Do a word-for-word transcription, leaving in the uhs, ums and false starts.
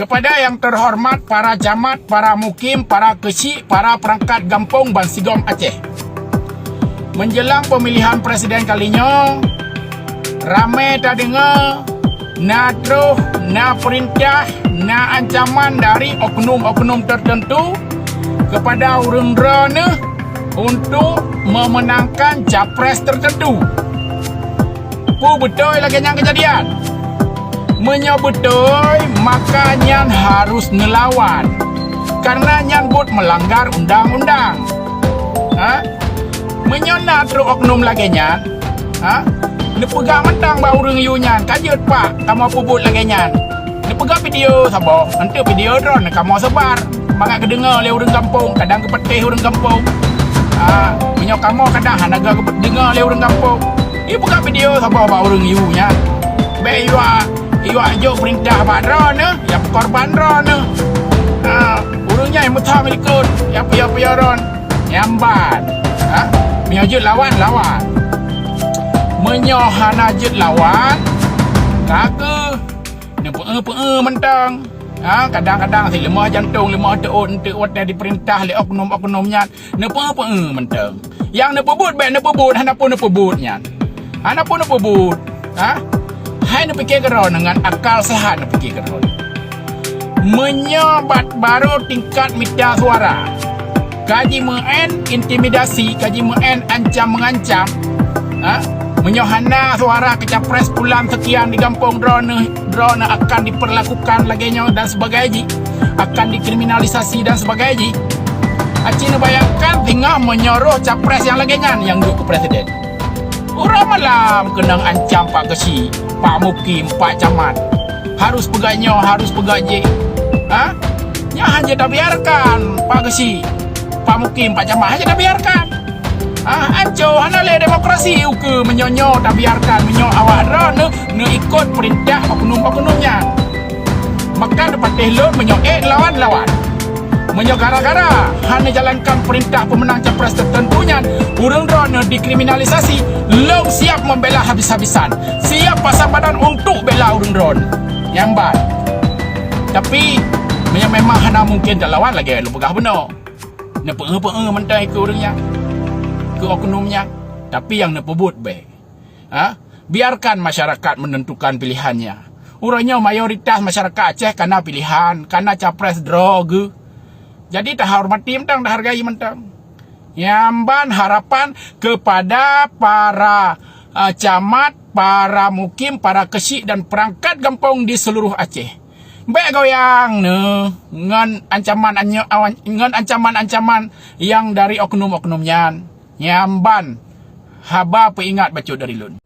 Kepada yang terhormat para camat, para mukim, para keuchik, para perangkat gampông bansigom Aceh. Menjelang pemilihan presiden kali nyoe, ramé tadeungoe na troh, na peurintah, na ancaman dari oknum-oknum tertentu kepada ureuëng droeneuh untuk memenangkan capres tertentu. Peue beutôi lagée nyan keujadian? Meunyoe beutôi, maka nyan harus neulawan, karena nyan buet meulanggar undang-undang. Ha? Meunyoe na troh oknum lagée nyan, ha? Neupeugah mantong bak ureuëng yue nyan, ka jeuet pak kamoe peubuet lagée nyan. Neupeugah video saboh, eunteuk video droeneuh kamoe seubar, mangat geudeungoe lé ureuëng gampông, kadang geupatéh ureuëng gampông. Ha, meunyoe kamoe kadang hana geudeungoe lé ureuëng gampông. Ipeugah video saboh bak ureuëng yue nyan. Bék iwak, iwak jok peurintah bak droeneuh, nyang peukorban droeneuh. Ha, ureuëng nyan meuthang likot, nyang piôh-piôh droen. Nyang ban. Ha? Meunyoe jeuet lawan, lawan. Meunyoe hana jeuet lawan, ka keuh neupeu-eu-peu-eu mantong. Ha, kadang-kadang si leumah jantong, leumah teuôt, eunteuk watée dipeurintah lé oknum-oknum nyan, neupeu-eu-peu-eu mantong. Nyang neupeubuet bék neupeubuet, hana peue neupeubuet nyan. Hana peue neupeubuet. Ha? Hai neupike keudroe ngon akal sehat neupike keudroe. Meunyoe bat baroe tingkat mita suara, ka jimeu'en intimidasi, ka jimeu'en ancam-mengancam, ha? Meunyoe hana suara keu capres pulan sekian di gampông droeneuh, droeneuh akan diperlakukan lagée nyoe dan sebagainya, akan dikriminalisasi dan sebagainya. Aci neubayangkan singoh meunyoe roh capres nyang lagée nyan nyang duek keu presiden. Uroe malam keunong ancam pak keuchik, pak mukim, pak camat. Harus peugah nyoe, harus peugah jih. Ha? Nyan hana tabiarkan pak keuchik, pak mukim, pak camat, hana tabiarkan. Ha, ancô hana lé demokrasi ukeue meunyoe nyoe tabiarkan, meunyoe awak droeneuh neuikot peurintah oknum-oknum nyan. Maka neupatéh lôn meunyoe ék lawan, lawan. Meunyoe gara-gara hana jalankan peurintah peumeunang capres teuteuntu nyan, ureuëng droeneuh dikriminalisasi, lôn siap membela habis-habisan. Siap pasang badan untuk bela ureuëng droeneuh. Nyang ban. Tapi, meunyoe memang hana mungken talawan lagée lôn peugah bunoe. Neupeu-eu-peu-eu mantong keu ureuëng nyan, keu oknum nyan, tapi nyang neupeubuet bék. Ha? Biarkan masyarakat menentukan pilihannya. Uroe nyoe mayoritas masyarakat Aceh kana pilihan, kana capres droe geuh. Jadi tahormati mantong, tahargai mantong. Nyang ban harapan kepada para, eh, camat, para mukim, para keuchik dan perangkat gampông di seluruh Aceh. Bék goyang neuh ngon ancaman anyo-, awan-, ngon ancaman-ancaman nyang dari oknum-oknum nyan. Nyang ban haba peuingat bacut dari lôn.